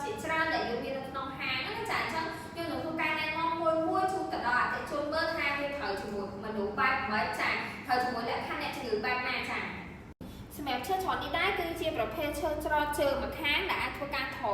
ជាច្រើនដែលយើងមាននៅក្នុងហាងណាចាអញ្ចឹងយើងនឹងធ្វើការណែនាំមួយមួយជូនទៅដល់អតិថិជនមើលថាវាត្រូវជាមួយមនុស្សបែបម៉េចចាត្រូវជាមួយលក្ខខណ្ឌអ្នកជំងឺបែបណាចាសម្រាប់ឈើច្រត់នេះដែរគឺជាប្រភេទឈើច្រត់ជើងម្ខាងដែលអាចធ្វើការទ្រ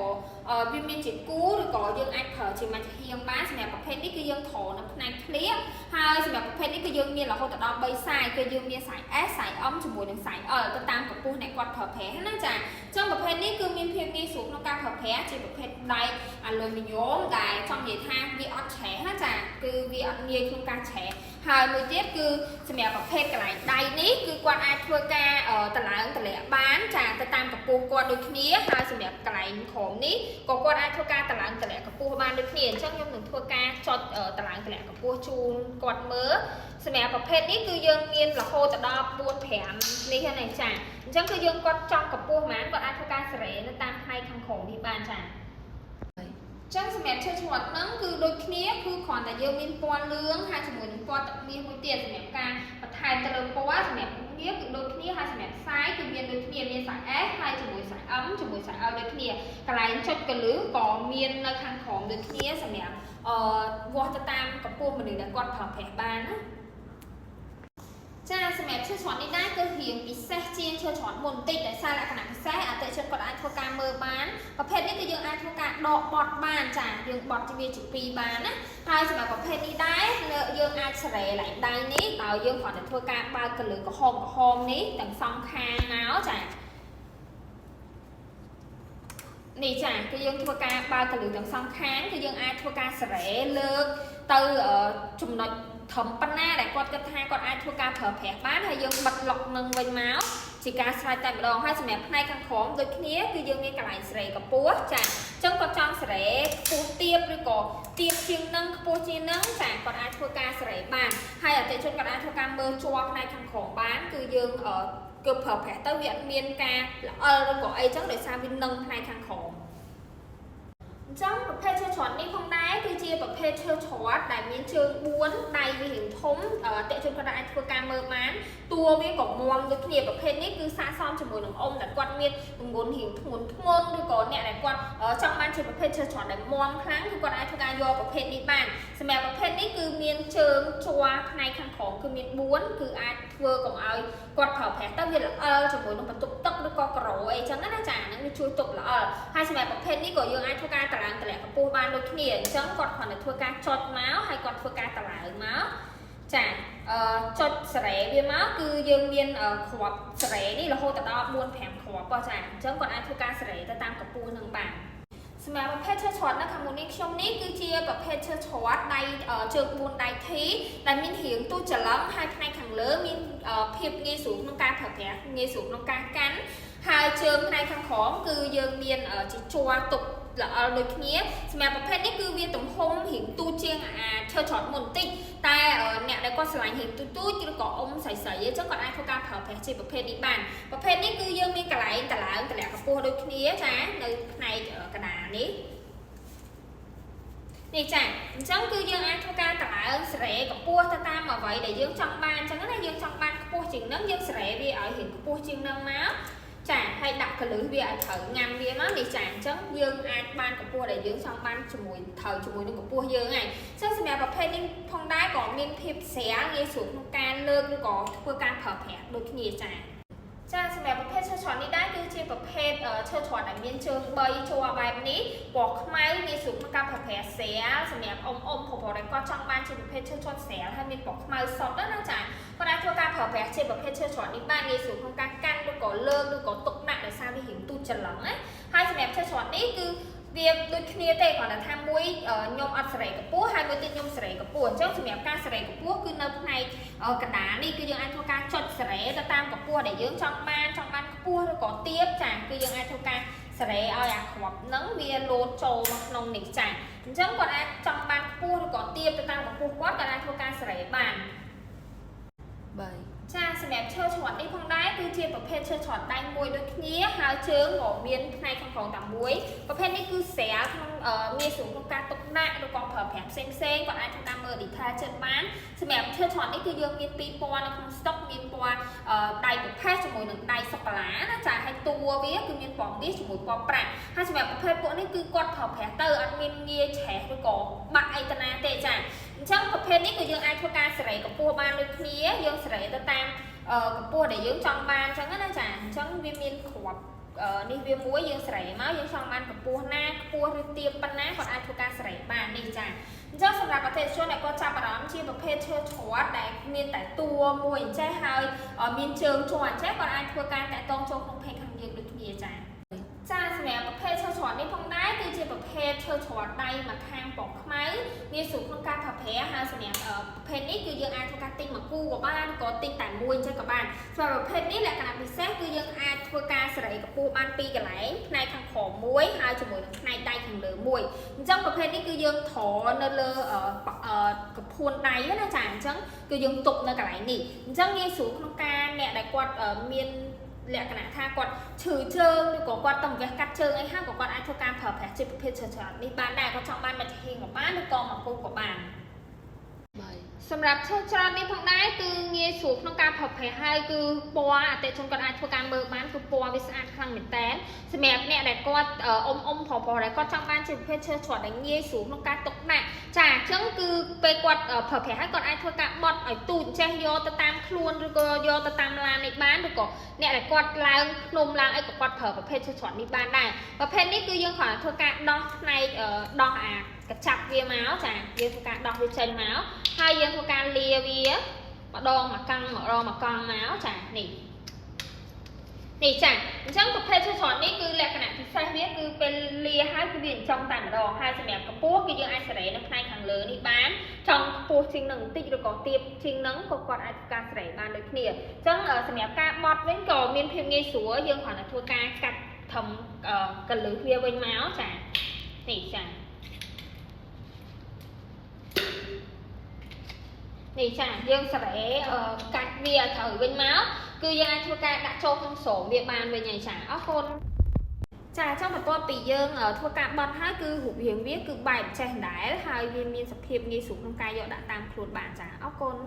វាមានជាគូឬក៏យើងអាចប្រើជាមួយចំហៀងបានសម្រាប់ប្រភេទនេះគឺយើងទ្រនៅផ្នែកធ្លៀកហើយសម្រាប់ប្រភេទនេះគឺយើងមានរហូតដល់3 size គឺយើងមាន size S size M ជាមួយនឹង size L ទៅតាមកម្ពស់អ្នកគាត់ប្រើប្រាស់ណាចាអញ្ចឹងប្រភេទនេះគឺមានភាពងាយស្រួលក្នុងការប្រើប្រាស់ជាប្រភេទដែកអាលុយមីញ៉ូមដែលចង់និយាយថាវាអត់ឆេះណាចាគឺវាអត់ងាយក្នុងការឆេះហើយមួយទៀតគឺសម្រាប់ប្រភេទកន្លែងដៃនេះគឺគាត់អាចធ្វើការតម្លើងតម្លាក់បានចាទៅតាមកម្ពស់គាត់ដូចគ្នាហើយសម្រាប់កន្លែងក្រោមនេះក៏គាត់អាចធ្វើការតម្លើងតម្លាក់កម្ពស់បានដូចគ្នាអញ្ចឹងខ្ញុំនឹងធ្វើការចុចតម្លើងតម្លាក់កម្ពស់ជូនគាត់មើលសម្រាប់ប្រភេទនេះគឺយើងមានរហូតដល់4 5នេះហ្នឹងចាអញ្ចឹងគឺយើងគាត់ចង់កម្ពស់ប៉ុន្មានគាត់អាចធ្វើការសេរីនៅតាមផ្នែកខាងក្រោមនេះបានចាចឹងសម្រាប់ឈើច្រត់ហ្នឹងគឺដូចគ្នាគឺគ្រាន់តែយើងមានពណ៌លឿងហើយជាមួយនឹងពណ៌ទឹកមាសមួយទៀតសម្រាប់ការបន្ថែមទៅលើពណ៌សម្រាប់មុខងារគឺដូចគ្នាហើយសម្រាប់ size គឺមានដូចគ្នាមាន size S ហើយជាមួយ size M ជាមួយ size L ដូចគ្នាកន្លែងចុចកលឹះក៏មាននៅខាងក្រោមដូចគ្នាសម្រាប់វាស់ទៅតាមកម្ពស់មនុស្សដែលគាត់ប្រើប្រាស់បានណាចាសម្រាប់ឈើច្រត់នេះដែរគឺរៀងពិសេសជាងឈើច្រត់មុនបន្តិចដោយសារលក្ខណៈពិសេសអតិថិជនគាត់អាចធ្វើការមើលបានប្រភេទនេះគឺយើងអាចធ្វើការដកបត់បានចាយើងបត់វាជាពីរបានណាហើយសម្រាប់ប្រភេទនេះដែរយើងអាចសេរីឡើងដៃនេះដោយយើងគ្រាន់តែធ្វើការបើកកលឹះក្រហមក្រហមនេះទាំងសងខាងមកចានេះចាគឺយើងធ្វើការបើកកលឹះទាំងសងខាងគឺយើងអាចធ្វើការសេរីលើកទៅចំណុចត្រឹមប៉ុណ្ណាដែលគាត់គិតថាគាត់អាចធ្វើការប្រើប្រាស់បានហើយយើងបិទឡុកនឹងវិញមកជាការស្រេចតែម្ដងហើយសម្រាប់ផ្នែកខាងក្រោមដូចគ្នាគឺយើងមានកន្លែងសេរីកម្ពស់ចាអញ្ចឹងគាត់ចង់សេរីខ្ពស់ទៀបឬក៏ទៀបជាងនឹងខ្ពស់ជាងនឹងចាគាត់អាចធ្វើការសេរីបានហើយអតិថិជនគាត់អាចធ្វើការមើលជាប់ផ្នែកខាងក្រោមបានគឺយើងគឺប្រើប្រាស់ទៅវាអត់មានការល្អិលឬក៏អីចឹងដោយសារវានឹងផ្នែកខាងក្រោមអញ្ចឹងប្រភេទឈើច្រត់នេះផងដែរគឺជាប្រភេទឈើច្រត់ដែលមានជើង4ដៃវារាងធំអតិជនគាត់អាចធ្វើការមើលបានតួវាក៏មាំដូចគ្នាប្រភេទនេះគឺស័ក្តិសមជាមួយនឹងអ៊ំដែលគាត់មានទម្ងន់រាងធ្ងន់ធ្ងន់ឬក៏អ្នកដែលគាត់ចង់បានជាប្រភេទឈើច្រត់ដែលមាំខ្លាំងគឺគាត់អាចធ្វើការយកប្រភេទនេះបានសម្រាប់ប្រភេទនេះគឺមានជើងជ័រផ្នែកខាងក្រោមគឺមាន4គឺអាចធ្វើកុំឲ្យគាត់ប្រើប្រាស់ទៅវាល្អិលជាមួយនឹងបន្ទប់ទឹកឬក៏ក្រូអីចឹងណាចាហ្នឹងវាជួយទប់ល្អិលហើយសម្រាប់ប្រភេទនេះក៏យើងអាចធ្វើការតម្លើងតម្លាក់កម្ពស់បានដូចគ្នាអញ្ចឹងគាត់គ្រាន់តែធ្វើការចុចមកហើយគាត់ធ្វើការតម្លើងមកចាអឺចុចសេរីវាមកគឺយើងមានគ្រាប់សេរីនេះរហូតដល់4 5គ្រាប់ចាអញ្ចឹងគាត់អាចធ្វើការសេរីទៅតាមកម្ពស់នឹងបានសម្រាប់ប្រភេទឈើច្រត់នៅខាងមុខនេះខ្ញុំនេះគឺជាប្រភេទឈើច្រត់ដៃជើង4ដៃធីដែលមានរាងទូចច្រឡឹងហើយផ្នែកខាងលើមានភាពងាយស្រួលក្នុងការប្រើប្រាស់ងាយស្រួលក្នុងការកាន់ហើយជើងផ្នែកខាងក្រោមគឺយើងមានជាជ័រទុកល្អិលដូចគ្នាសម្រាប់ប្រភេទនេះគឺវាទំហំរាងទូចជាងអាឈើច្រត់មុនបន្តិចតែអ្នកដែលគាត់ស្រឡាញ់រាងទូចទូចឬក៏អ៊ំស្រីស្រីអញ្ចឹងគាត់អាចធ្វើការប្រើប្រាស់ជាប្រភេទនេះបានប្រភេទនេះគឺយើងមានកន្លែងតឡើងតម្លាក់កម្ពស់ដូចគ្នាចានៅផ្នែកកណ្ដាលនេះនេះចាអញ្ចឹងគឺយើងអាចធ្វើការតម្លើងសេរីកម្ពស់ទៅតាមអ្វីដែលយើងចង់បានអញ្ចឹងណាយើងចង់បានខ្ពស់ជាងនឹងយើងសេរីវាឲ្យរៀងខ្ពស់ជាងនឹងមកចាហើយដាក់កលឹះវាឲ្យត្រូវញ៉ាំវាមកនេះចាអញ្ចឹងយើងអាចបានកម្ពស់ដែលយើងចង់បានជាមួយត្រូវជាមួយនឹងកម្ពស់យើងហើយអញ្ចឹងសម្រាប់ប្រភេទនេះផងដែរក៏មានភាពស្រាលងាយស្រួលក្នុងការលើកឬក៏ធ្វើការប្រើប្រាស់ដូចគ្នាចាចាសម្រាប់ប្រភេទឈើច្រត់នេះដែរគឺជាប្រភេទឈើច្រត់ដែលមានជើង3ជ័របែបនេះពណ៌ខ្មៅងាយស្រួលក្នុងការប្រើប្រាស់ស្រាលសម្រាប់អ៊ំអ៊ំប្រុសៗដែលគាត់ចង់បានជាប្រភេទឈើច្រត់ស្រាលហើយមានពណ៌ខ្មៅសុទ្ធណាចាគាត់អាចធ្វើការប្រើប្រាស់ជាប្រភេទឈើច្រត់នេះបានងាយស្រួលក្នុងការកាន់ឬក៏លើកឬក៏ទុកដាក់ដោយសារវារាងទូចច្រឡឹងណាហើយសម្រាប់ឈើច្រត់នេះគឺវាដូចគ្នាទេគ្រាន់តែថាមួយខ្ញុំអត់សេរីកម្ពស់ហើយមួយទៀតខ្ញុំសេរីកម្ពស់អញ្ចឹងសម្រាប់ការសេរីកម្ពស់គឺនៅផ្នែកកណ្ដាលនេះគឺយើងអាចធ្វើការចុចសេរីទៅតាមកម្ពស់ដែលយើងចង់បានចង់បានខ្ពស់ឬក៏ទាបចាគឺយើងអាចធ្វើការសេរីឲ្យអាគ្រាប់ហ្នឹងវាលោតចូលមកក្នុងនេះចាអញ្ចឹងគាត់អាចចង់បានខ្ពស់ឬក៏ទាបទៅតាមកម្ពស់គាត់គាត់អាចធ្វើការសេរីបាន 3 ចាសម្រាប់ឈើច្រត់នេះផងដែរគឺជាប្រភេទឈើច្រត់ដៃមួយដូចគ្នាហើយជើងក៏មានផ្នែកខាងក្រោមតែមួយប្រភេទនេះគឺស្រាលក្នុងងាយស្រួលក្នុងការទុកដាក់ឬក៏ប្រើប្រាស់ផ្សេងផ្សេងគាត់អាចធ្វើការមើល detail ចិត្តបានសម្រាប់ឈើច្រត់នេះគឺយើងមានពីរពណ៌នៅក្នុង stock មានពណ៌ដៃប្រផេះជាមួយនឹងដៃសូកូឡាណាចាហើយតួវាគឺមានពណ៌មាសជាមួយពណ៌ប្រាក់ហើយសម្រាប់ប្រភេទពួកនេះគឺគាត់ប្រើប្រាស់ទៅអត់មានងាយឆេះឬក៏បាក់អីតាណាទេចាអញ្ចឹងប្រភេទនេះគឺយើងអាចធ្វើការសេរីកម្ពស់បានដូចគ្នាយើងសេរីទៅតាមកម្ពស់ដែលយើងចង់បានអញ្ចឹងណាចាអញ្ចឹងវាមានគ្រាប់នេះវាមួយយើងសេរីមកយើងចង់បានកម្ពស់ណាខ្ពស់ឬទាបប៉ុណ្ណាគាត់អាចធ្វើការសេរីបាននេះចាអញ្ចឹងសម្រាប់អតិថិជនដែលគាត់ចាប់អារម្មណ៍ជាប្រភេទឈើច្រត់ដែលមានតែតួមួយអញ្ចេះហើយមានជើងជាប់អញ្ចេះគាត់អាចធ្វើការតាក់ទងចូលក្នុង page ខាងយើងដូចគ្នាចាចាសម្រាប់ប្រភេទឈើច្រត់នេះផងដែរគឺជាប្រភេទឈើច្រត់ដៃមួយខាងពណ៌ខ្មៅងាយស្រួលក្នុងការប្រើប្រាស់ហើយសម្រាប់ប្រភេទនេះគឺយើងអាចធ្វើការទិញមួយគូក៏បានក៏ទិញតែមួយអញ្ចឹងក៏បានសម្រាប់ប្រភេទនេះលក្ខណៈពិសេសគឺយើងអាចធ្វើការសេរីកម្ពស់បានពីរកន្លែងផ្នែកខាងក្រោមមួយហើយជាមួយនឹងផ្នែកដៃខាងលើមួយអញ្ចឹងប្រភេទនេះគឺយើងត្រនៅលើកភួនដៃណាចាអញ្ចឹងគឺយើងទុកនៅកន្លែងនេះអញ្ចឹងងាយស្រួលក្នុងការអ្នកដែលគាត់មានលក្ខណៈថាគាត់ឈឺជើងឬក៏គាត់តំវះកាត់ជើងអីហើយក៏គាត់អាចធ្វើការប្រើប្រាស់ជាប្រភេទឈើច្រត់នេះបានដែរគាត់ចង់បានមកចំហៀងក៏បានឬក៏មកគូក៏បាន 3 សម្រាប់ឈើច្រត់នេះផងដែរគឺងាយស្រួលក្នុងការប្រើប្រាស់ហើយគឺពណ៌អតិថិជនគាត់អាចធ្វើការមើលបានគឺពណ៌វាស្អាតខ្លាំងមែនតើសម្រាប់អ្នកដែលគាត់អ៊ំអ៊ំប្រុសៗដែលគាត់ចង់បានជាប្រភេទឈើច្រត់ដែលងាយស្រួលក្នុងការទុកដាក់ចាអញ្ចឹងគឺពេលគាត់ប្រើប្រាស់ហើយគាត់អាចធ្វើការបត់ឲ្យទូចចេះយកទៅតាមខ្លួនឬក៏យកទៅតាមឡាននេះបានឬក៏អ្នកដែលគាត់ឡើងភ្នំឡើងអីក៏គាត់ប្រើប្រភេទឈើច្រត់នេះបានដែរប្រភេទនេះគឺយើងគ្រាន់តែធ្វើការដោះផ្នែកដោះអាកញ្ចាប់វាមកចាយើងធ្វើការដោះវាចេញមកហើយយើងធ្វើការលាវាម្ដងមកកង់ម្ដងមកកង់មកចានេះនេះចាអញ្ចឹងប្រភេទឈើច្រត់នេះគឺលក្ខណៈពិសេសវាគឺពេលលាហើយគឺវាអញ្ចឹងតែម្ដងហើយសម្រាប់កម្ពស់គឺយើងអាចសេរីនៅផ្នែកខាងលើនេះបានចង់ខ្ពស់ជាងនឹងបន្តិចឬក៏ទាបជាងនឹងក៏គាត់អាចធ្វើការសេរីបានដូចគ្នាអញ្ចឹងសម្រាប់ការបត់វិញក៏មានភាពងាយស្រួលយើងគ្រាន់តែធ្វើការកាត់ធំកលឹះវាវិញមកចានេះចានេះចាយើងសារ៉េកាច់វាឲ្យត្រូវវិញមកគឺយើងអាចធ្វើការដាក់ចូលក្នុងស្រោមវាបានវិញហើយចាអរគុណចាចង់បន្ទាប់ពីយើងធ្វើការបត់ហើយគឺរូបរាងវាគឺបែបចេះដែរហើយវាមានសភាពងាយស្រួលក្នុងការយកដាក់តាមខ្លួនបានចាអរគុណ។